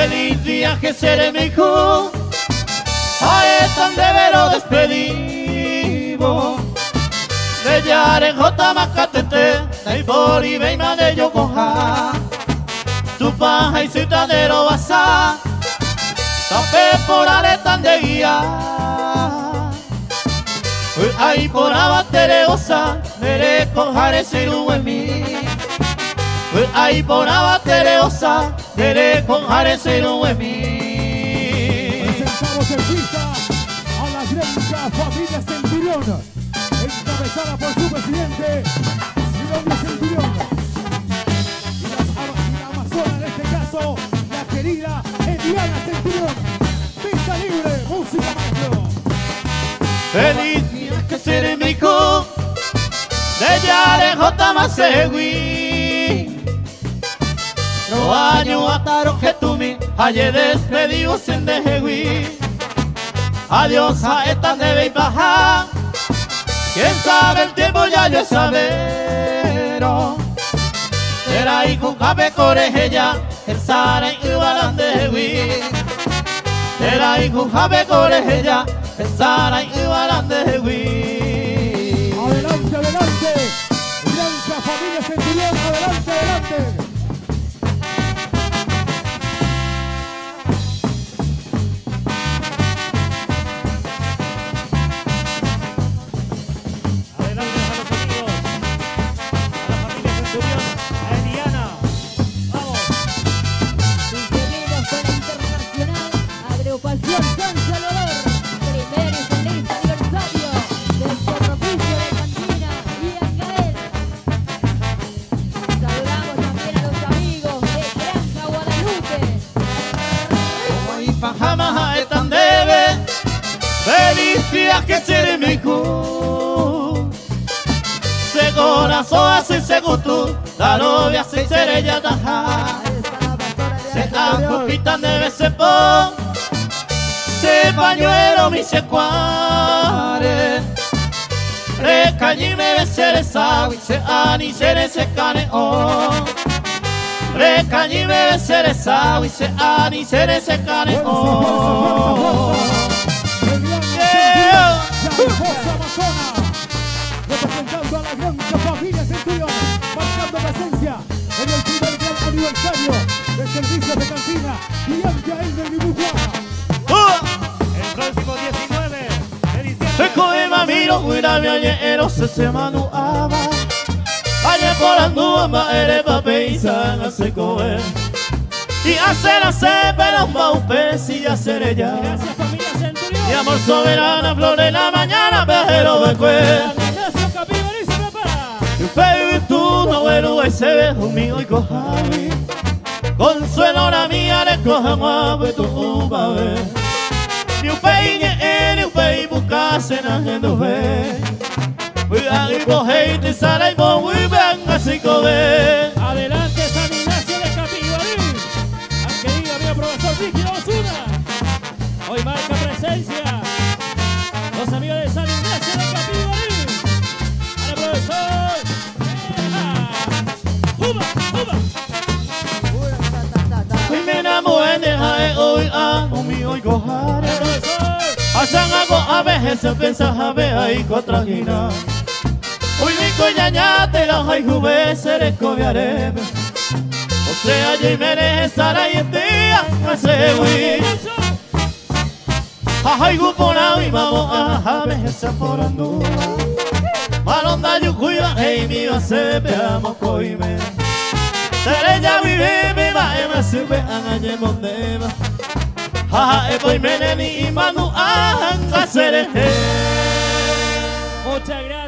Feliz viaje seré mi hijo, a esta de despedivo. De Yare J Macatete, Taibori Beima de Yokoha. Tu paja y ciudadero basa, tape por aretan de guía. Ahí por abatere osa, mere con jare en mí. Ahí por abatere osa, mere con jare en mí. Presentamos en pista a la gran familia Centurión, encabezada por su presidente, Silvio Centurión. Y la amazona, en este caso, la querida Eliana Centurión. Pista libre, música maestro. Feliz que seré mi hijo, de Yare J. Masegui. No año ataro que tú mi, ayer despedido sin dejegui. Adiós a esta neve y baja, quién sabe el tiempo ya yo sabero. Será hijo cabe corejeya, el sara y ubalán de Será hijo cabe corejeya, el sara y ubalán de Adelante, adelante, Blanca familia Centurión, adelante, adelante. Adelante a los amigos, a la familia Centurión, a Eliana. Vamos. Ingenieros con la Internacional Agrupación San Salvador. Primer y feliz aniversario del Servicio de Cantina y Angael. Saludamos también a los amigos de Granja Guadalupe. Y pajama están debe, feliz viaje seré mi hijo. Se corazón así según tú, la novia se seré ya taja. Se acopitan de se se pañuelo mi se cuare. Recañi me besere sawi se ani sere se cane o. Recañi me besere sawi se ani sere se cane o. Yeah. Representando a la gran familia Centurión, marcando presencia en el primer gran aniversario de servicios de cantina y antes del Nibucuana. El próximo 19 de diciembre. Gracias familia Centurión. Y amor soberana, flor de la mañana, viajero de cuero. Baby, tú no bueno, ese viejo mío y cojavi. Consuelo la mía, le cojamos a tu uva, ve. Ni un peine, ni un pei, busca cena en tu ve. Cuidado y coge y te sale y voy, ven así ve. Adelante, San Ignacio de Capibarí. Al querido amigo profesor Vicky Osuna. Hoy marca presencia. Los amigos de San Ignacio de Capibarí. Al profesor. ¡Uba, uba! Hoy me enamoré de jae, hoy amo mi hoy cojare. Asan hago a veces se piensa a ver ahí cotrajina. Hoy mi coñaña te la hay juve seré cobiarebe. O sea, yo me estará y este hace wi. Ajay gupona y vamos a veces se por andu. Malonda yo cuida hey mi va se veamos coime. Seré vive viva ema sube angaye mondeva. Jaja estoy meneni y manu anga seré. Muchas gracias.